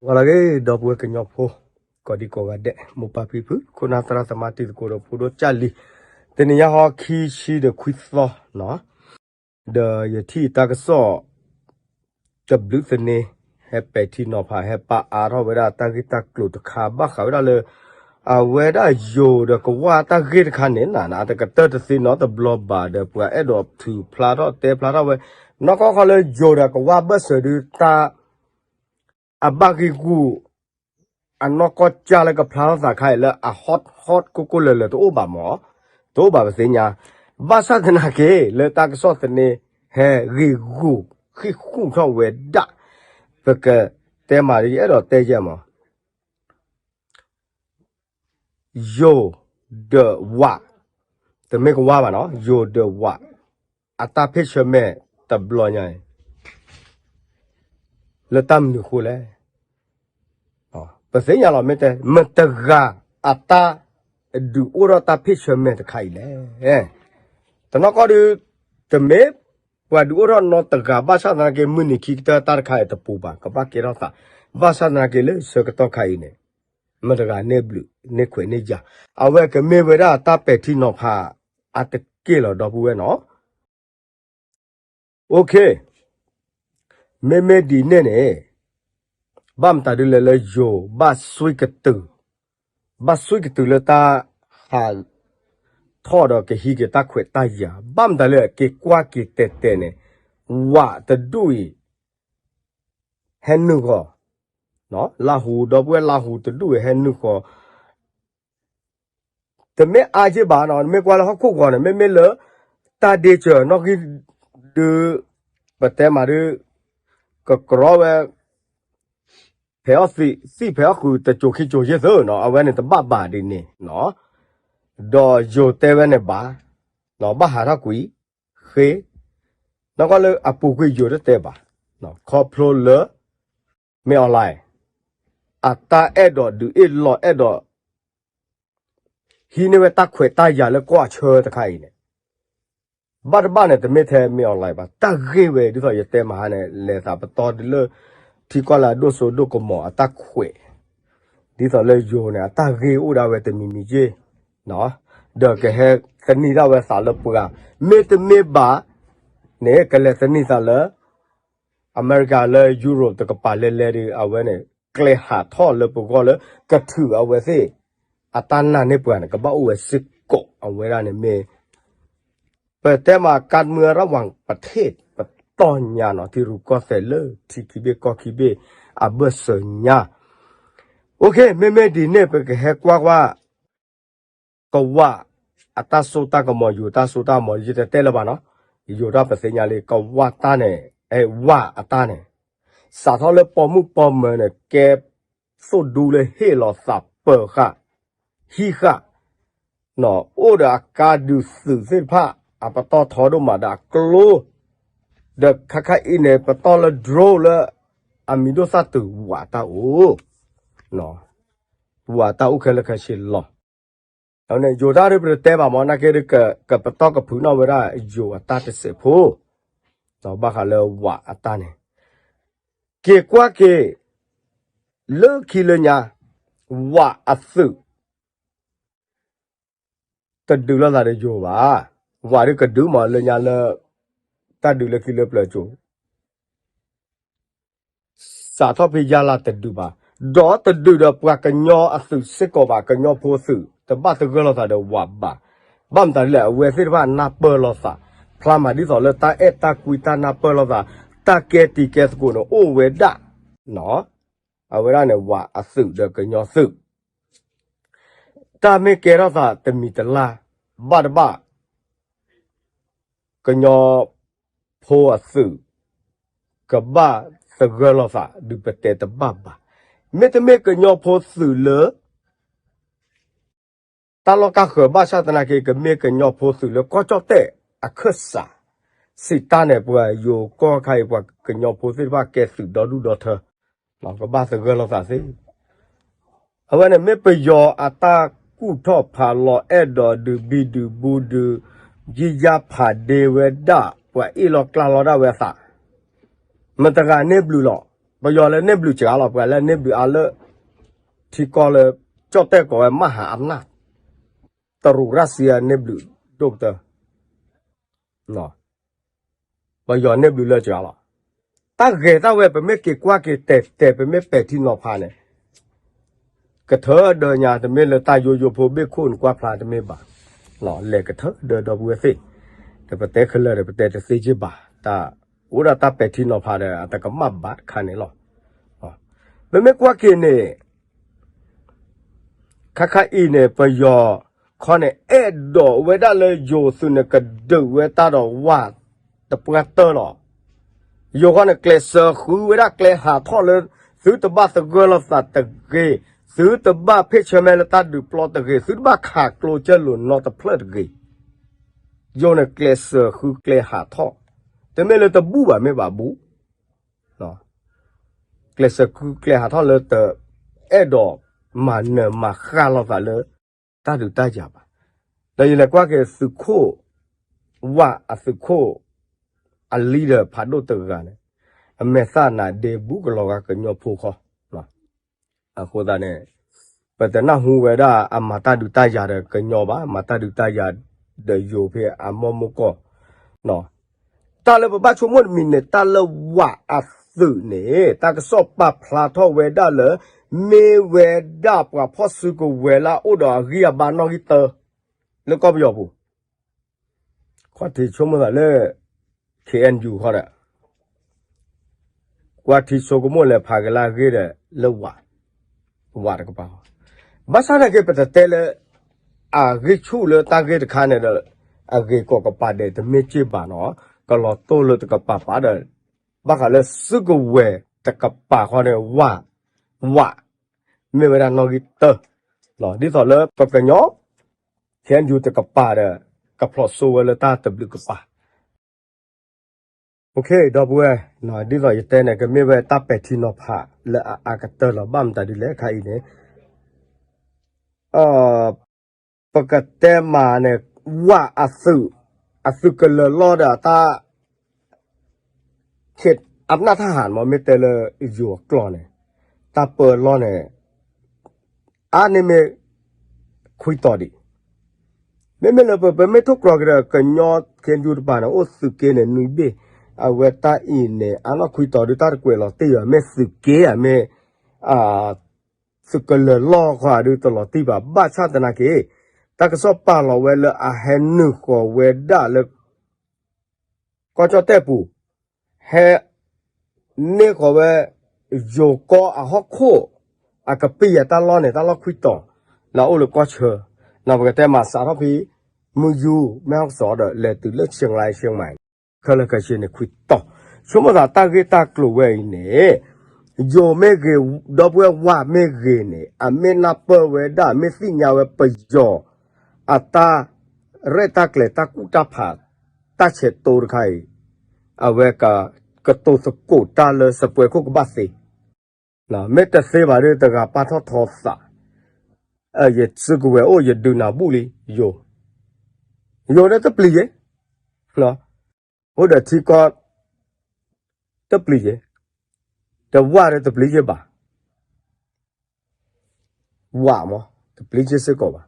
ဟါလၢအဂ့ၤ ဒီပုၢ်ဝဲၢ်ကညီဖိ ကိးဒံကိးဂၤဒဲး မိၢ်ပၢ်ဖံဖု ခိၣ်နၢ်သရၣ်သမါတံၤသကိးဒီးဖိဒိၣ်ကၢ်လံၤ, တနံၤညါဟီခံဆံဒီးခွံသီနီၤ, ဒီးယထံၣ်တၢ်ကစီၣ် တဘျုးသန့ ဟဲပဲာ်ထံနီၤဖး ဟဲပာ်အါထီၣ်ဝဲဒၣ်တၢ်ဂ့ၢ်တၢ်ကျိၤတခါ ဘၣ်ဃးဝဲဒၣ်လၢ အဝဲဒၣ်ယိၤဒီးကဝၢ်တၢ်ဂ့ၢ်တခါန့ၣ် နတကတၢၢ်တသ့နီတဘျီဘၣ်ဒီး ပှၤအဲၣ်ဒိးထုးဖျါထီၣ်တဲဖျါထီၣ်ဝဲ နီၢ်ကီၢ်ခီလၢယိၤဒီးကဝၢ်ဘၢၣ်စၢၤဒုးတၢ် အဘၣ်ဂံၢ်ဂူာ် အနီၢ်ကီၢ်ကၢ်လၢကဖျါထီၣ်သးခါအံၤလၢအ hot hot ကိၢ်ကိၢ်လၢၤလၢၤတအိၣ်ဘၣ်မး, တအိၣ်ဘၣ်ပသ့ၣ်ညါ, ဘၣ်ဆၣ်သနာ်က့ လၢတၢ်ကစီၣ်သန့ ဟဲဂံၢ်ဂူာ် ဃံၣ်ဃူၣ်ထီၣ်ဝဲဒၣ်, ပကတဲမးဒ်ယအဲၣ်ဒိးတဲယဲၢ်မး ယိၤဒီးဝး, တမ့ၢ်ကဝၢ်ဘၣ်နီၤ, ယိၤဒီးဝး, အတၢ်ဖ့ၣ်ဆၢမဲာ်တဘျီညါအံၤ လၢတၢ်မနုၤအဃိလဲၣ်. ပသ့ၣ်ညါလီၤ မ့ၢ်တဲ မတဂၤအတၢ်ဒုးအိၣ်ထီၣ်တၢ်ဖ့ၣ်ဆၢမဲာ်တခါအံၤလဲၣ်. တနီၢ်ကီၢ်ဒုး တမ့ၢ်ပှၤဒုးအိၣ်ထီၣ်နီတဂၤ ဘၣ်ဆၣ်သနာ်က့ မုၢ်နံၤခံကတၢၢ်တၢ်တခါအံၤတပူၤဘၣ် ကဘၣ်ကဲထီၣ်သး, ဘၣ်ဆၣ်သနာ်က့လၢဆၢကတီၢ်ခါအံၤန့ၣ် မတဂၤန့ၢ်ဘျုး န့ၢ်ခွဲးန့ၢ်ယာ်, အဝဲကမ့ၢ်ဝဲဒၣ်တၢ်ပဲာ်ထံနီၤဖး အါတက့ၢ်လီၤ ဒီပုၢ်ဝဲၢ်နီၤ. အိၣ်ခ့, မ့မ့ၢ်ဒ်န့ၣ်န့ၣ် ဘၣ်မတၤဒ်လဲၣ်လၢယိၤ ဘၣ်စွံကတုၤ, ဘၣ်စွံကတုၤလၢတၢ်ဟးထီၣ်ဒီးကဟံးက့ၤတၢ်ခွဲးတၢ်ယာ်, ဘၣ်မတၤလၢအက့ၤကွၢ်က့ၤတဲာ်တဲာ်န့ၣ် ဝးတဒူၣ်အံၤ ဟဲနုာ်ဃီၤ, လၢဟူ ဒီပုၢ်ဝဲၢ် လၢဟူတဒူၣ်အံၤဟဲနုာ်ဃီၤ တမ့ၢ်အါက့ၢ်ဘၣ်နီၤ, မ့ၢ်ကွၢ်လၢဟီၣ်ခိၣ်ဂီၤန့ၣ် မ့မ့ၢ်လၢ တၢ်ဒ့စၢၤနီၣ်ဂံၢ်ဒုး ပတဲမးဒုး ကကြီဝဲ ဖဲးအီၣ်သံး သံးဖဲးအီၣ်ဃုာ် တစိၤခံစိၤယဲၢ်သၢနီၤ, အဝဲန့ၣ်တဘၣ်ဘၣ်ဒ်န့ၣ်နီၤ, ဒီးယိၤတဲဝဲန့ၣ်ဘၣ်, ဘၣ်ဟးထီၣ်ကွံာ် ဃ့, နီၢ်ကီၢ်လၢအပူၤကွံာ်ယိၤတတဲဘၣ်, ခီဖျိလၢ မင်းအောင်လှိုင် အတၢ်အဲၣ်ဒိးဒုးအ့ၣ်လိာ်အဲၣ်ဒိး ဟံးန့ၢ်ဝဲတၢ်ခွဲးတၢ်ယာ်လၢကီၢ်အဆၢတခါအံၤန့ၣ် ဘၣ်တဘၣ်န့ၣ် တမ့ၢ်ထဲ မင်းအောင်လှိုင် ဘၣ်, တၢ်ဂ့ၢ်ဝဲ ဒ်သိးယတဲမဟါန့ၣ် လဲၤသးပတီၢ်ဒ်လၢ ထံကီၢ်လၢအဒိၣ်စိဒိၣ်ကမီၤအတၢ်ခွဲး, ဒ်သိးလၢယိၤန့ၣ် အတၢ်ဂ့ၢ်အိၣ်ဒၣ်ဝဲတမံၤမံၤက့ၢ်, ဒီးကဟဲသနံၣ်ဒၣ်ဝဲသးလၢပှၤ, မ့တမ့ၢ်ဘၣ်န့ၣ် ကလဲၤသနံၣ်သးလၢ အမဲရကၤလၢ ယူရိး တကပၤလဲၤလဲၤဒီး အဝဲန့ၣ် ကျဲဟးထီၣ်လၢပဂီၢ်လၢ ကထုးအဝဲသ့ၣ် အတၢ်နာ်န့ၢ်ပှၤန့ၣ် ကဘၣ်အိၣ်ဝဲစ့ၢ်ကီး အဝဲဒၣ်န့ၣ်မ့ၢ် ပတဲမး การเมืองระหว่างประเทศ ပတီၢ်ညါနီၤ ထံရူၢ်ကီၢ်သဲးလၢ ထံခံဘ့ၣ်ကီၢ်ခံဘ့ၣ် အဘၢၣ်စၢၤညါ, အိၣ်ခ့ မ့မ့ၢ်ဒ်န့ၣ် ပကဟဲကွၢ်ကွၢ် ကဝးအတၢ်စိတၢ်ကမီၤ ယိၤတၢ်စိတၢ်ကမီၤ ယတတဲလၢၤဘၣ်နီၤ, ယိၤတၢ်ပသ့ၣ်ညါလံ ကဝးတၢ်န့ၣ် အဲ ဝးအတၢ်န့ၣ် စးထီၣ်လၢပိာ်မုၣ်ပိာ်မၢၤန့ၣ် ကဲသိၣ်ဒူလၢဟ့ၣ်လီၤသးပၢၤဃာ် ဟံးဃာ် အိၣ်ဒီးအကါဒုးသုးသ့ၣ်တဖၣ် အပတီၢ်ထီဒိၣ်မးဒီးအကျိ ဒီးခါခါအံၤန့ၣ် ပတီၢ်လၢ drone လၢ အမံၤဒိၣ်သၣ်တုၤ ဝးတၢ်အိၣ် ဝးတၢ်အိၣ်ခဲလၢာ်ခဲဆ့လီၤ. ယိၤတၢ်ဒ်ပတဲဘၣ်မး နာ်က့ဒ် ကပတီၢ်ကဖုးနီၣ်ဝဲဒၣ် ယိၤအတၢ်တစဲးဖိ ဒီးဘၣ်ဃးလၢဝးအတၢ်န့ၣ် က့ၤကွၢ်က့ၤ လၢခံလၢညါ ဝးအသုး တဒုးလိာ်သးဒီးယိၤဘၣ်. ဝးဒ်ကဒုးမးလၢညါလၢ တၢ်ဒုးလၢခံလၢပျၢၤကၠိ စးထီၣ်ဖဲယါလးတဒုးဘၣ်, ဒီးတဒုးဒီးပှၤကညီအသုးစ့ၢ်ကီးဘၣ်, ကညီဖိသုး တဘၣ်သဂၢၢ်လိာ်သးဒီးဝးဘၣ်. ဘၣ်မတၤဒ်လဲၣ်, အဝဲသ့ၣ်တဖၣ်နၢ်ပၢၢ်လိာ်သး ဖျါမးဒ်သိးလၢတၢ်အဲၣ်တၢ်ကွံတၢ်နၢ်ပၢၢ်လိာ်သး တၢ်ကဲတံၤကဲသကိးန့ၣ်အိၣ်ဝဲဒၣ် အဝဲဒၣ်န့ၣ် ဝးအသုးဒီးကညီသုး တၢ်မ့ၢ်ကဲထီၣ်သးတမံၤတလၢ် ဘၣ်တဘၣ် ကညီဖိအသုး ကဘၣ်သဂၢၢ်လိာ်သး ဒုးပတဲတဘၣ်ဘၣ်. မ့တမ့ၢ်ကညီဖိသုးလၢ တၢ်လီၢ်ကါဃၢၤ ဘၣ်ဆၣ်သနာ်က့ ကမ့ၢ်ကညီဖိသုးလၢကီၢ်ကၠီၣ်တဲၣ်အခၢၣ်စး စံးတၢ်န့ၣ် ပှၤယိၤကီၢ်ခါအံၤ ပှၤကညီဖိသ့ၣ်တဖၣ်ကဲသုးဒီဒူၣ်ဒီထၢ ကဘၣ်သဂၢၢ်လိာ်သးသ့ အဝဲန့ၣ်မ့ၢ်ပယီၤအတၢ်ကူၣ်ထီၣ်ဖးလီၤအဲၣ်ဒိးဒုးဘံၣ်ဒုးဘုဒုး ယံာ်ယါဖးဒ့ဝဲဒၣ် ပှၤအ့ၣ်လိာ်ကျါလိာ်ဒၣ်ဝဲအသး မတဂၤန့ၢ်ဘျုးလီၤ. ပယီၤလၢန့ၢ်ဘျုးစှၤလီၤ ပှၤလၢန့ၢ်ဘျုးအါလၢ ထံကီၢ်လၢ ကၠီၣ်တဲၣ်ကိးဝဲ မဟာအำนาจ တရူးရၢၡီးယါန့ၢ်ဘျုးဒိၣ်ကတၢၢ် ပယီၤန့ၢ်ဘျုးလၢစှၤလီၤ. တၢ်ဂဲၤတၢ်ဝဲ ပမ့ၢ်က့ၤကွၢ်က့ၤတဲာ်တဲာ် ပမ့ၢ်ပဲာ်ထံနီၤဖးန့ၣ် ကထၢဒၢညါ တမ့ၢ်လၢတၢ်ယိယိဖိဘ့ၣ်ခိၣ်နကွၢ်ဖျါတမ့ၢ်ဘၣ်, လဲၤကထၢဒၢဒီပုၢ်ဝဲၢ်သ့ၣ်, ဒီးပတဲခဲလၢာ်ဒီး ပတဲတသ့က့ၢ်ဘၣ်, တၢ်အိၣ်ဒၣ်တၢ်ပဲာ်ထံနီၤဖးဒီး အတကမၣ်ဘၣ်တခါန့ၣ်လီၤ. ပမ့ၢ်ကွၢ်က့ၤန့ၣ် ခါခါအံၤန့ၣ် ပယီၤခီန့ၣ် အဲၣ်ဒိးဝဲဒၣ်လၢယိၤသုးန့ၣ် ကဒုးဝဲတၢ်ဒီးဝးတပှၢ်တၢၢ်လီၤ. ယိၤခီန့ၣ် ကျဲးစၢးဃုဝဲဒၣ်ကျဲဟးထီၣ်လၢ သုတဘၣ်သဂၢၢ်လိာ်သးတဂ့ၤ, သုတဘၣ်ဖ့ၣ်ဆၢမဲလၢတၢ်ဒုးပျီတဂ့ၤ, သုတဘၣ်ခးကျိကၢၢ်လိာ်နီတဖျၢၣ်တဂ့ၤ. ယိၤန့ၣ်ကျဲးစၢးဃုကျဲဟးထီၣ်, တမ့ၢ်လၢတဘူၣ်ဘၣ်မ့ၢ်ဘၣ်ဘူၣ် ကျဲးစၢးဃုကျဲဟးထီၣ်လၢတအဲၣ်ဒိးမၤနၢၤမၤဃၣ်လိာ်သးလၢ တၢ်ဒုးတၢ်ယၤဘၣ်. ဒီးယလဲၤကွၢ်က့ၤသုးခိၣ် ဝၣ်အသုးခိၣ် အ leader ဖးဒိၣ်တဂၤန့ၣ် အမဲာ်သၣ်နါဒ့ဘူးကလီၤဂာ်ကညီဖိခီ, အဃိသတးန့ၣ် ပတနၢ်ဟူဝဲဒၣ်အမၤတၢ်ဒုးတၢ်ယၤဒီးကညီဘၣ်, မၤတၢ်ဒုးတၢ်ယၤဒီးယိၤဖဲအမိၢ်မိၢ်ကီၢ် တၢ်လၢပဘၣ်ဆိကမိၣ်တမံၤန့ၣ် တၢ်လၢဝးအသုးန့ၣ် တၢ်ကစီၣ်ပာ်ဖျါထီၣ်ဝဲဒၣ်လၢ မ့ၢ်ဝဲဒၣ်ပှၤဖီၣ်စုကဝဲၤလၢအအိၣ်ဒီးအဂံၢ်အဘါနီၣ်ဂံၢ်တၢ လၢကီၢ်ပယီၤပူၤ, ကွၢ်ထံဆိကမိၣ်သးလၢ ခ့ၣ်အဲၣ်ယူၣ် ခီဒီး ကွၢ်ထံဆိကမိၣ်လဲၤဖးက့ၤလၢအဂ့ၢ်ဒီး လၢဝး, ဝးတကပၤ, ဘၣ်ဆၣ်သနာ်က့ ပတတဲလၢ အဂံၢ်ဆူၣ်လၢတၢ်ဂ့ၢ်တခါန့ၣ်ဒီး အဂ့ၤကိးကပၤဒဲးတမ့ၢ်က့ၢ်ဘၣ်နီၤ, ကလီၤတိၢ်လၢတကပၤပၤဒီး ဘၣ်ဃးလၢစုကဝဲၤတကပၤဃီန့ၣ် ဝး, ဝး, မ့ၢ်ဝဲဒၣ်နီၣ်ဂံၢ်တၢ ဒ်သိးလၢပကညီ ခ့ၣ်အဲၣ်ယူၣ် တကပၤဒီး ကဖျိးစိဝဲလၢတၢ်တဘျုးကပၤ ဒီပုၢ်ဝဲၢ်, ဒ်သိးယတဲန့ၣ် ကမ့ၢ်ဝဲတၢ်ပဲာ်ထံနီၤဖးလၢအအါကတၢၢ်လီၤ. ဘၣ်မတၤဒ်လဲၣ်ခါအံၤန့ၣ် ပကတဲမးန့ၣ် ဝးအသုး, အသုးကလၢၤလီၢ်ဒီးတၢ် ခ့ၣ် အနၢ်ထၢၣ်ဟးမး မ့ၢ်တဲလၢယိၤအကျိာ်န့ၣ် တၢ်ပၢလီၢ်န့ၣ် အါန့ၢ်မ့ၢ် ခွံတီၤဒံး, မ့မ့ၢ်လၢပ ပမ့ၢ်ထိၣ်ကြီက့ၤဒီး ကညီ ခ့ၣ်အဲၣ်ယူၣ် တကပၤန့ၣ် အိၣ်သုးက့န့ၣ် နွံဘ့ၣ်, အဝဲတၢ်အံၤန့ၣ် အနီၢ်ခွံတီၤဒုး တၢ်တကွဲးလီၤတံၢ်ဘၣ်, မ့ၢ်သုးက့ဧါ မ့ၢ် သုးကလၢၤလီၢ်ဃီဒုးတလီၤတံၢ်ဘၣ်, ဘၣ်ဆၣ်သနာ်က့ တၢ်ကစီၣ်ပာ်လီၤဝဲလၢအဟဲနုာ်ဃီၤဝဲဒၣ်လၢ ကီၢ်ကၠီၣ်တဲၣ်ပူၤ, ဟဲ န့ၢ်ဃီၤဝဲ ယိၤကီၢ်အဟီၣ်ခိၣ် အကပံၢ်ယၤတၢ်လီၢ်န့ၣ် တၢ်လီၢ်ခွံတီၤ, လၢအအိၣ်လၢကီၢ်ဆၢ, နီၢ်ပကတဲမးစးထီၣ်ဖဲ မုၢ်ယူၤ မဲၢ်ဟီၣ်ကစီၣ်ဒီး လဲၤတုၤလၢ ဆံၣ်လါ ဆံၣ်မဲၣ် ခဲလၢာ်ခဲဆ့န့ၣ် ခွံတီၤ, ဆိကမိၣ်သးတၢ်ဂ့ၢ်တၢ်ကျိၤဝဲအံၤန့ၣ် ယိၤမ့ၢ်ဂ့ၤ ဒီပုၢ်ဝဲၢ်ဝးမ့ၢ်ဂ့ၤန့ၣ် အမ့ၢ်နၢ်ပၢၢ်ဝဲဒၣ် မ့ၢ်သ့ၣ်ညါဝဲပယီၤ အတၢ်ရဲၣ်တၢ်ကျဲၤ တၢ်ကူၣ်တၢ်ဖး တၢ်ဆဲးတိတခါအံၤ, အဝဲက ကတိၤသကိးတၢ်လၢစပွဲခိၣ်ကဘၣ်သ့, မ့ၢ်တသ့ဘၣ်ဒီး တဂၤပာ်ထီၣ်ထီသး, ယစုကဝဲၤအိၣ် ယဒုးနၢ်ဘူၣ်လံ, ယိၤ, ယိၤဒီးတပျံၤယဲ, အိၣ်ဒီးထံကီၢ် တပျံၤယဲ, တဝၢ်ဒီးတပျံၤယဲဘၣ် ဝးမး တပျံၤက့ၤစ့ၢ်ကီးဘၣ်.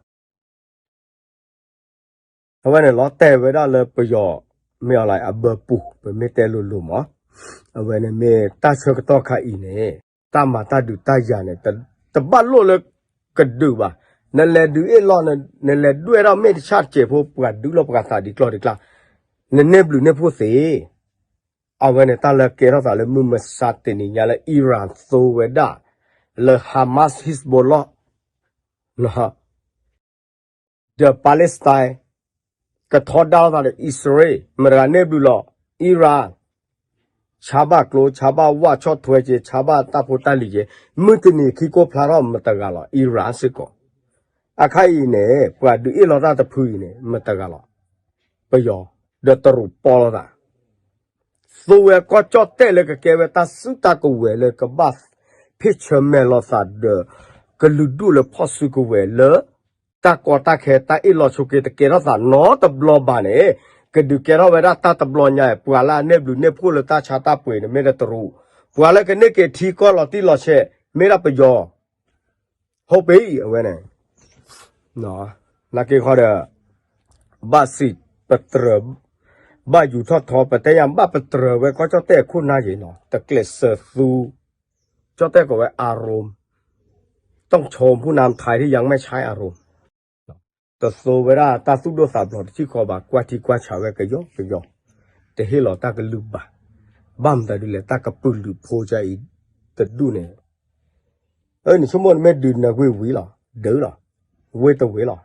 အဝဲန့ၣ်လီၤတဲာ်ဝဲဒၣ်လၢပယီၤ မ့ၢ်အီၤလၢအဘၢပူၤ ပမ့ၢ်တဲလိၤလိၤမး, အဝဲန့ၣ်မ့ၢ်တၢ်ဆၢကတီၢ်ခါအံၤန့ၣ် တၢ်မၤတၢ်ဒုးတၢ်ယၤန့ၣ် တဘၣ်လိၣ်လၢကဒုးဘၣ်, နလဲၤဒုးအ့ၣ်လိာ် နလဲၤဒွဲၣ်ထီၣ်မ့ၢ်တဆၣ်တစဲးဖိ ပှၤဒုးလိာ်ပှၤသးဒ်ကျီၢ်ဒ်ကျါ, နန့ၢ်ဘျုးန့ၢ်ဖှိၣ်သ့ အဝဲန့ၣ်တၢ်လၢကဲထီၣ်သးလၢမုၢ်မဆါတနံၤညါလၢ Iran သိဝဲဒၣ် လၢ Hamas Hezbollah ဒီး Palestine ကထီဒါလိာ်သးဒီး အံၣ်စရ့လး မတၤတဂၤန့ၢ်ဘျုးလီၤ Iran ဆါဘၣ်ကျိ ဆါဘၣ်ဝၣ် ဆီၣ်ထွဲက့ၤ ဆါဘၣ်တၢ်ဖိတၢ်လံၤက့ၤ မုၢ်တနံၤခံကိၣ်ဖျါထီၣ်မတၤတဂၤလီၤ Iran စ့ၢ်ကီး, အခါအံၤန့ၣ် ပှၤဒုးအ့ၣ်လိာ်တၢ်တဖုအံၤန့ၣ် မတၤတဂၤလီၤ ပယီၤ ဒီးတရူးပီလိာ်သး သိဝဲကီၢ်ကၠီၣ်တဲၣ်လၢကကဲဝဲတၢ်စုတၢ်ကဝဲၤလၢကဘၣ်ဖ့ၣ်ဆၢမဲာ်လိာ်သးဒီး ကလုာ်ဒူၣ်လၢဖီၣ်စုကဝဲၤလၢ တၢ်ကီတၢ်ခဲတၢ်အ့ၣ်လိာ်ဆိးက့တကဲထီၣ်သးနီတဘျီဘၣ်န့ၣ် ကဒုးကဲထီၣ်ဝဲဒၣ်တၢ်တဘျီညါ ပှၤလၢအန့ၢ်ဘျုးန့ၢ်ဖှိၣ်လၢတၢ်ဆါတၢ်ပှ့ၤန့ၣ် မ့ၢ်ဒီးတရူး ပှၤလၢကန့ၢ်က့ၤထံကီၢ်လီၤတံၢ်လီၤဆဲး မ့ၢ်ဒၣ်ပယီၤ ဟုတ်ပြီ အဝဲန့ၣ်, နာ်က့ခီဒီး ဘၣ်စံးပတြၢၤ ဘၣ်ယူၤထီၣ်ထီ ပတဲယၤဘၣ်ပတြၢၤဝဲကီၢ်ကၠီၣ်တဲၣ်အခိၣ်နၢ်ယံၤနီၤ တကျဲးစၢးသူ ကၠီၣ်တဲၣ်ကိးဝဲ อารมณ์ ต้องชมผู้นำไทยที่ยังไม่ใช้อารมณ์ တသိဝဲဒၣ်တၢ်သူၣ်ဒိၣ်သးဖျိးတထံၣ်ဃီဘၣ် ကွၢ်ထံကွၢ်ဆးဝဲကယီကယီ, တဟ့ၣ်လီၤတၢ်ကလုၢ်ဘၣ်, ဘၣ်မတၤဒ်လဲၣ် တၢ်ကပုာ်လုးဖိကအံၤ တဒူၣ်န့ၣ်, အၢ နဆိကမိၣ်နမ့ၢ်ဒုးနဝ့ၢ်ဝံၤလီၤ, ဒုးလီၤ, ဝ့ၢ်တဝ့ၢ်လီၤ,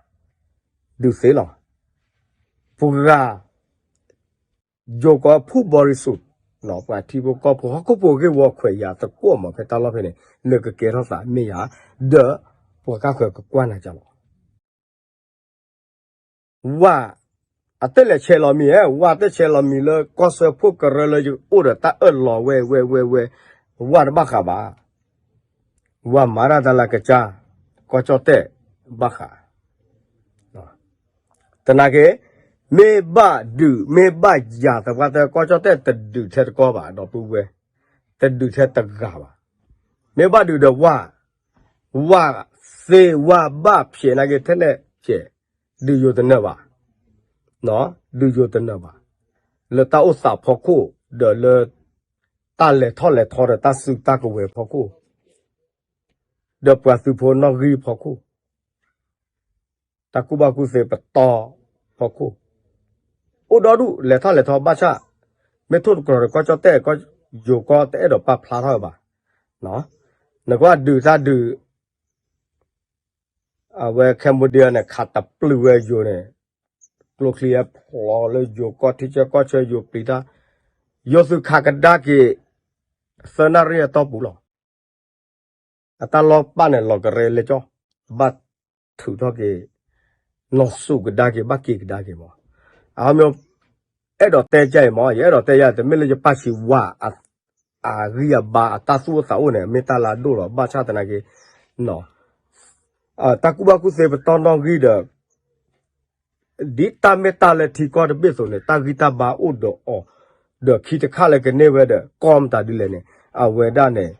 ဒုးသ့လီၤ, ပှၤ ယိၤကီၢ် ผู้บริสุทธิ์ ပှၤထံဖိကီၢ်ဖိဟီၣ်ခိၣ်ဖိဂ့ၢ်ဝီခွဲးယာ်သကိးမး ဖဲတၢ်လီၢ်ဖဲန့ၣ် လၢကကဲထီၣ်သးမ့ၢ်ယၤ, ဒီး ပှၤကါဃၢၤကကွၢ်နၤကလီၤ. ဝါ အတလဲၤဆဲးလီၤမံၤဧါ, ဝါတဆဲးလီၤမံၤလၢကီၢ်စၢဖှိၣ်ကရၢလၢယအိၣ်ဒီးတၢ်အၢၣ်လီၤဝဲ ဝဲ ဝဲ ဝဲ, ဝါတဘၣ်ဃးဘၣ်, ဝါမၤတၢ်တၢ်လၢကစၢ်, ကီၢ်ကၠီၣ်တဲၣ် ဘၣ်ဃး သနာ်က့ မ့ၢ်ဘၣ်ဒုး မ့ၢ်ဘၣ်ယၤသပှၢ်တၢၢ် ကီၢ်ကၠီၣ်တဲၣ်တဒုးထဲတကီဘၣ် ဒီပုၢ်ဝဲၢ်, တဒုးထဲတဂၤဘၣ်. မ့ၢ်ဘၣ်ဒုးဒီးဝါ, ဝါသ့ဝါဘၣ်ဖျဲးနာ်က့ထဲလဲၣ်ဖျဲး, ဒုးယိၤတနၢၤဘၣ်, ဒုးယိၤတနၢၤဘၣ်, လၢတၢ်အိၣ်သးဖီခိၣ် ဒီးလၢ တၢ်လဲၤထီၣ်လဲၤထီဒီးတၢ်စုတၢ်ကဝဲၤဖီခိၣ် ဒီးပှၤသုးဖိနီၣ်ဂံၢ်ဖီခိၣ်, တၢ်ကူၣ်ဘၣ်ကူၣ်သ့ပတီၢ်ဖီခိၣ်, အိၣ်ဒီဒူၣ်လဲၤထီၣ်လဲၤထီဘၣ်ဆၣ်, မ့ၢ်ထိၣ်တကြၢးဒီးကီၢ်ကၠီၣ်တဲၣ် ယိၤကီၢ်တအဲၣ်ဒိးပာ်ဖျါထီၣ်ဝဲဘၣ်. နကွၢ်ဒုးတၢ်ဒုး အဝဲ Cambodia န့ၣ် ခးတပျုာ်ဝဲယိၤန့ၣ်, ကျိချံအဖျိးလၢယိၤကီၢ်ထံဆၢကီၢ်ဆၢယိၤပျံၤတၢ်, ယိၤသုးခးကဒါက့ၤ သၢနၣ်ရံၣ်အတီၢ်ပူၤလီၤ. အတၢ်လီၢ်ပာ်န့ၣ်လီၤကရဲလဲကၠီ, ဘၣ်ထုးထီၣ်က့ၤ, နီၢ်စူၣ်ကဒါက့ၤ ဘၣ်က့ၤကဒါက့ၤမး, အမ့ၢ် အဲၣ်ဒိးတဲကၢ်အံၤမး ယအဲၣ်ဒိးတဲယၤ တမ့ၢ်လၢယပာ်ဆံးဝါ အဂံၢ်အဘါအတၢ်သူၣ်အိၣ်သးအိၣ်န့ၣ် မ့ၢ်တၢ်လၢအဒိၣ်လီၤ ဘၣ်ဆၣ်သနာ်က့ တၢ်ကူၣ်ဘၣ်ကူၣ်သ့ပတီၢ်နီၣ်ဂံၢ်ဒီး ဒ်တၢ်မ့ၢ်တၢ်လၢထံကီၢ်တဘ့ၣ်အသိးန့ၣ် တၢ်ဂံၢ်တၢ်ဘါအိၣ်ဒီးအီၤ, ဒီးခံတခါလၢကန့ၢ်ဝဲဒီး ကီမတၤဒ်လဲၣ်န့ၣ် အဝဲဒၣ်န့ၣ်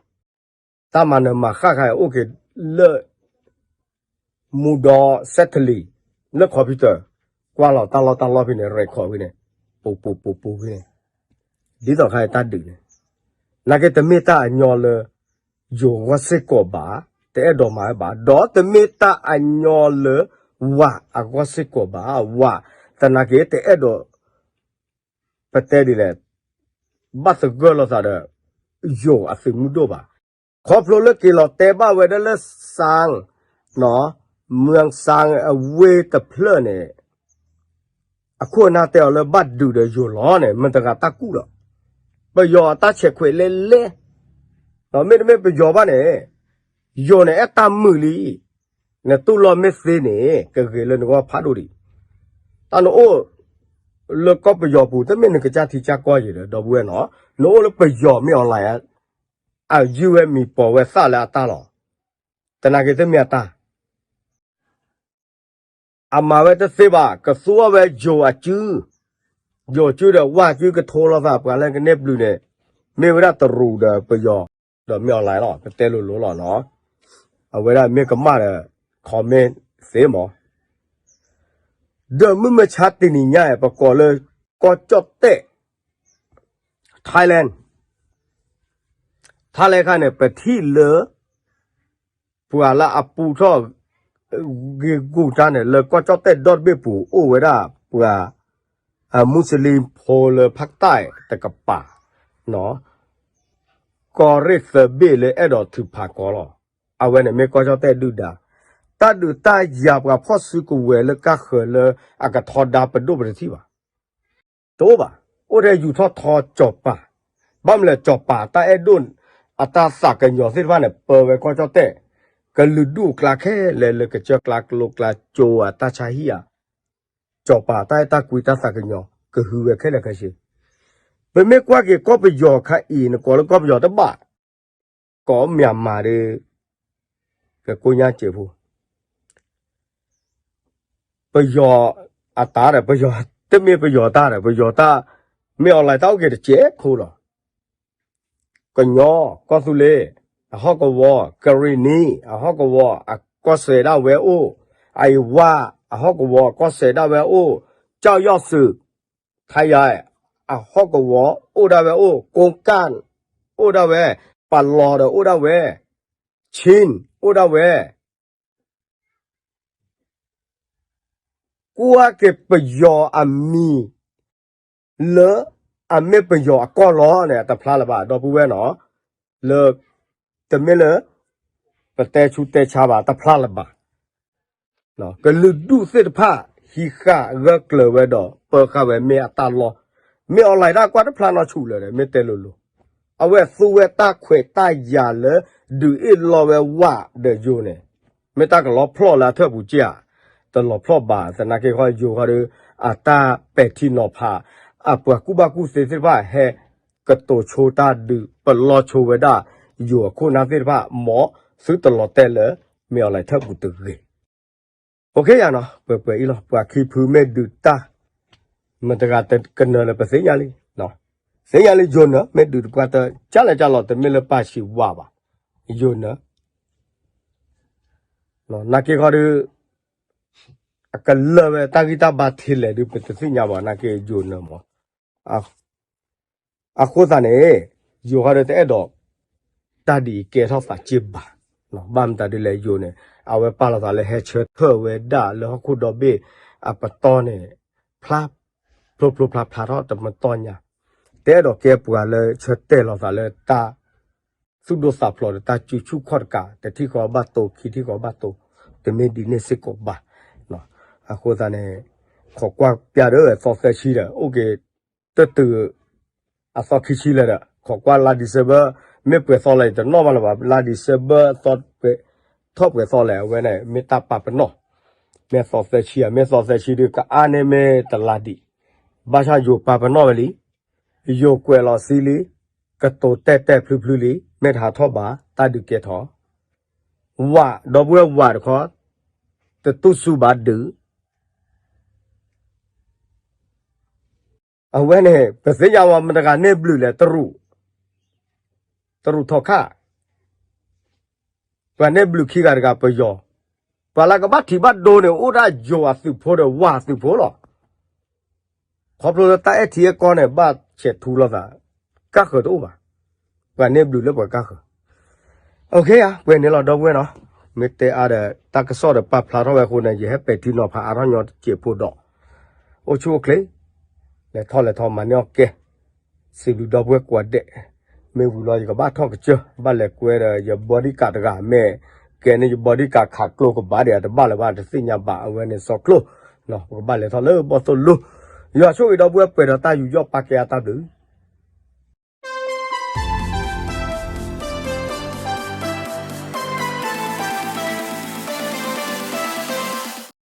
တၢ်မၤနၢၤမၤဃၣ်ခါအံၤအိၣ်က့ၤလၢ မူဒီး satellite လၢ computer ကွၢ်လီၤတၢ်လီၢ်တၢ်လီၢ်ဖဲန့ၣ် record ဖဲန့ၣ် ပူၤပူၤပူၤပူၤဖဲန့ၣ် ဒ်သိးခါအံၤတၢ်ဒုးန့ၣ် နာ်က့တမ့ၢ်တၢ်အညီလၢ ယိၤအဂီၢ်စ့ၢ်ကီးဘၣ်, တအဲၣ်ဒိးမၤဝဲဘၣ်, ဒီးတမ့ၢ်တၢ်အညီလၢ ဝါအဂီၢ်စ့ၢ်ကီးဘၣ်, ဝါသနာ်က့တအဲၣ်ဒိး ပတဲဒ်လဲၣ်, ဘၣ်သဂၢၢ်လိာ်သးဒီး ယိၤအသုးမုၢ်ဒိၣ်ဘၣ်. ခီဖျိလၢက့ၤလီၤတဲဘၣ်ဝဲဒၣ်လၢ စၣ်, မၢၢ်စၣ်အဝ့ၢ်တဖျၢၣ်န့ၣ် အခိၣ်အနၢ်တဲအီၤလၢဘၣ်ဒုးဒီးယိၤလီၤန့ၣ် မတၤတဂၤတၢ်ကူၣ်ဒီး, ပယီၤအတၢ်ဆဲးခွဲးလဲၣ်လဲၣ်, မ့တမ့ၢ်ပယီၤဘၣ်န့ၣ်, ယိၤန့ၣ်အဲၣ်တၢ်မုာ်လံ, နတူၢ်လိာ်မ့ၢ်သ့န့ၣ် ကဂ့ၤလၢနဂီၢ်ဖးဒိၣ်ဒံး, တၢ်နအိၣ် လၢကီၢ်ပယီၤပူၤ တမ့ၢ်နကစၢ်ထံကစၢ်ကီၢ်ယံၤဒီး ဒီပုၢ်ဝဲၢ်နီၤ, နအိၣ်လၢပယီၤမ့ၢ် online အယုၢ်ဝဲမံၤပိာ်ဝဲသၣ်လၢအတၢ်လီၤ, သနာ်က့တမ့ၢ်အတၢ် အမၤဝဲတသ့ဘၣ်, ကသူအီၤဝဲယိၤအစု, ယိၤစုဒီးဝါစုကထိလိာ်သး ပှၤလၢကန့ၢ်ဘျုးန့ၣ်, မ့ၢ်ဝဲဒၣ်တရူးဒီးပယီၤ, ဒီးမ့ၢ် online လီၤ, ပတဲလိၤလိၤလီၤနီၤ, အဝဲဒၣ်မ့ၢ်ကမၣ်ဒီး comment သ့မး, ဒီးမုၢ်မဆါတနံၤညါ ပကိးလၢ ကီၢ်ကၠီၣ်တဲၣ် Thailand, Thailand ခါန့ၣ် ပထံၣ်လၢ ပှၤလၢအပူထီၣ် ဂ့ၤဂူာ်တၢ်န့ၣ် လၢကီၢ်ကၠီၣ်တဲၣ်ဒီတဘ့ၣ်ပူၤ အိၣ်ဝဲဒၣ်ပှၤ အမူစလ့ၣ်ဖိလၢဖးတၢ်တကပၤ, ကီၢ်ရ့ၣ်သၢဘ့ၣ်လၢအဲၣ်ဒိးထုးဖးကီလီၤ, အဝဲန့ၣ်မ့ၢ်ကီၢ်ကၠီၣ်တဲၣ်ဒုၣ်ဒါ, တၢ်ဒုးတၢ်ယၤပှၤဖီၣ်စုကဝဲၤလၢကါဃၢၤလၢအကထီဒါပဒိၣ်ပတထံၣ်ဘၣ် တအိၣ်ဘၣ်, အိၣ်ထဲယူၤထီၣ်ထီကၠီၤပၤ, ဘၣ်မနုၤလဲၣ် ကၠီၤပၤတၢ်အဲၣ်ဒိၣ် အတၢ်သးကညီၤသ့ၣ်တဖၣ်န့ၣ် ပၢဝဲကီၢ်ကၠီၣ်တဲၣ်, ကလုာ်ဒူၣ်အကျါခဲလၢာ်လၢကစၢၢ်ကျါကျိကျါကၠိအတၢ်ဆါဟံၣ်ဧါ, ကၠီၤပၤတၢ်အဲၣ်တၢ်ကွံတၢ်သးကညီၤ ကဟုဝဲခဲလၢာ်ခဲဆ့, ပမ့ၢ်ကွၢ်က့ၤကီၢ်ပယီၤခါအံၤ နကိးလၢကီၢ်ပယီၤတဘၣ် ကိးမၠးမၤဒီး ကကိညါစဲးဖိ ပယီၤအတၢ်ဒီး ပယီၤတမ့ၢ်ပယီၤတၢ်ဒီး ပယီၤတၢ် မ့ၢ် online တၢ်အိၣ်က့ၤတစဲးဖိလီၤ. ကညီကီၢ်သူလ့ၤ အဟီၣ်ကဝီၤ, ကရ့ၣ်နံၤအဟီၣ်ကဝီၤ အကီၢ်စဲၣ်ဒၣ်ဝဲအိၣ်, အအံၤဝါအဟီၣ်ကဝီၤ ကီၢ်စဲၣ်ဒၣ်ဝဲအိၣ်, ကၠီယီၢ်စုး ခါယၤ အဟီၣ်ကဝီၤအိၣ်ဒၣ်ဝဲအိၣ်, ကိကၣ်အိၣ်ဒၣ်ဝဲ, ပလီၤဒီးအိၣ်ဒၣ်ဝဲ, ဆ့ၣ်အိၣ်ဒၣ်ဝဲ ကွၢ်က့ၤပယီၤအမံၤ လၢအမ့ၢ်ပယီၤအကီၢ်လီၤန့ၣ် တဖျါလၢၤဘၣ် ဒီပုၢ်ဝဲၢ်နီၤ, လၢ တမ့ၢ်လၢ ပတဲဆူးတဲဆါဘၣ် တဖျါလၢၤဘၣ်. ကလုာ်ဒူၣ်သ့ၣ်တဖၣ် ဟံးဃာ်ဂၢၢ်ကျၢၤဝဲဒီး ပၢဃာ်ဝဲမ့ၢ်အတၢ်လီၢ်, မ့ၢ်အီၤလဲၤတၢ်ကွၢ်တဖျါနီၣ်ဆူၣ်လၢၤဒီး မ့ၢ်တဲလိၤလိၤ, အဝဲသူဝဲတၢ်ခွဲးတၢ်ယာ်လၢ ဒုးအ့ၣ်လီၤဝဲဝးဒီးယိၤန့ၣ် မ့ၢ်တၢ်ကလီဖျီၣ်လၢအထၢၣ်ပူၤက့ဧါ, တလီၤဖျီၣ်ဘၣ် သနာ်က့ဃီယိၤဃီဒီး အတၢ်ပဲာ်ထံနီၤဖး အပှၤကူၣ်ဘၣ်ကူၣ်သ့သ့ၣ်တဖၣ်ဟဲ ကတိၤဆိတၢ်ဒုး ပလီၢ်ဆိဝဲဒၣ် ယိၤအခိၣ်နၢ်သ့ၣ်တဖၣ် မ်သုတလီၤတဲာ်လၢ မ့ၢ်အီၤလဲၤထၢၣ်ပူၤတဂ့ၤ. အိၣ်ခ့ယၤနီၤ ပှဲၤပှဲၤအံၤလီၤ ပှၤခံဖုမ့ၢ်ဒုးတၢ် မတဂၤတကနၢၤလၢပသ့ၣ်ညါလံ, သ့ၣ်ညါလံယိၤနၢၤ မ့ၢ်ဒုးတပှၢ်တၢ် ကၢ်လဲၣ်ကၢ်လီၤ တမ့ၢ်လၢပၢ်ဆံးဝါဘၣ်, ယိၤနၢၤ နာ်က့ခီဒီး အကလၢာ်ဝဲတၢ်ဂံၢ်တၢ်ဘါထဲလဲၣ်ဒုး ပတသ့ၣ်ညါဘၣ် နာ်က့ယိၤနၢၤမး, အဃိသတးန့ၣ် ယိၤဃီဒီးတအဲၣ်ဒိး တၢ်ဒ်အံၤကဲထီၣ်သးက့ဘၣ်, ဘၣ်မတၤဒ်လဲၣ်ယိၤန့ၣ် အဝဲပာ်လီၤသးလၢဟဲဆၢထၢၣ်ဝဲဒၣ်လၢဟီၣ်ခိၣ်ဒီဘ့ၣ်အပတီၢ်န့ၣ် ဖျါ ဖျိဖျိဖျါဖျါထီၣ်တမတီၢ်ညါ, တအဲၣ်ဒိးကဲပှၤလၢဆၢတဲာ်လီၤသးလၢတၢ် သူၣ်ဒိၣ်သးဖျိးဒီးတၢ်စုဆူၣ်ခီၣ်တကး တထံၣ်ဃီဘၣ်တိၤ ခံထံၣ်ဃီဘၣ်တိၤ တမ့ၢ်ဒ်န့ၣ်စ့ၢ်ကီးဘၣ်. အဃိသတးန့ၣ် ခိးကွၢ်ပျၢ်ဒီးသီသၢဆံဒီး အိၣ်က့ၤ တတုၤ အသီခံဆံလၢၤဒီး ခိးကွၢ်လါ December မ့ၢ်ပှဲၤသီလဲၣ် ယတနီၣ်ဘၣ်လၢၤဘၣ် လါ December သီပှဲၤ ထီၣ်ပှဲၤသီလဲၣ် အဝဲန့ၣ် မ့ၢ်တၢ်ပာ်ပနီၣ် မ့ၢ်သီသၢဆံဧါ မ့ၢ်သီသၢဆံဒုး ကအါန့ၢ်မ့ၢ်တလါဒံး ဘၣ်ဆၣ်ယိၤပာ်ပနီၣ်ဝဲလံ ယိၤကွဲးလီၤသံလံ ကတိၤတဲာ်တဲာ်ဖျုးဖျုးလံ မ့ၢ်တဟးထီၣ်ဘၣ် တၢ်ဒုးကဲထီၣ် ဝး ဒီပုၢ်ဝဲၢ်ဝးတခီ တတူၢ်စူၤဘၣ်ဒုး အဝဲန့ၣ် ပသ့ၣ်ညါဝဲမတဂၤန့ၢ်ဘျုးလဲၣ် တရူး တရူးထီခၣ် ပှၤန့ၢ်ဘျုးခံဂၤတဂၤပယီၤ ပှၤလၢကဘၣ်ထံးဘၣ်ဒိန့ၣ် အိၣ်ဒၣ်ယိၤအသုးဖိဒီးဝးအသုးဖိလီၤ. ခီဖျိလၢတၢ်အဲၣ်ထံအဲၣ်ကီၢ်န့ၣ် ဘၣ်ဆဲးထူလိာ်သး ကၣ်ဃၢၤတအိၣ်ဘၣ်. ပှၤန့ၢ်ဘျုးလၢပှၤကၣ်ဃၢၤ အိၣ်ခ့ဧါ ပှဲၤန့ၣ်လီၤ ဒီပုၢ်ဝဲၢ်နီၤ မ့ၢ်တဲအါဒီး တၢ်ကစီၣ်ဒီးပာ်ဖျါထီၣ်ဝဲအဃိန့ၣ် ယဟဲပဲာ်ထံနီၤဖးအါထီၣ်ညီတစဲးဖိဒီး အိၣ်ဆူၣ်အိၣ်ချ့ လဲၤထီၣ်လဲၤထီၣ်မၤန့ၢ်အီၣ်ကဲ စံးဘျုးဒီပုၢ်ဝဲၢ်ကိးဂၤဒဲး မ့ၢ်ဝံၤလီၤ ယကဘၣ်ထီၣ်ကစၢၢ် ဘၣ်လဲၤကွဲဒီး ယ bodyguard တဂၤ မ့ၢ်ကဲန့ၢ်ယ bodyguard ခးကျိကဘၣ်ဒီး တဘၣ်လၢၤဘၣ် တသ့ၣ်ညါဘၣ် အဝဲန့ၣ်စီၤကျိ ပကဘၣ်လဲၤထီၣ်လၢဘီၣ်သိၣ်လိ ယွၤဆိၣ်ဂ့ၤဒီပုၢ်ဝဲၢ်ပှဲၤဒီးတၢ်ယူးယီၣ်ပာ်ကဲအတၢ်ဘျုး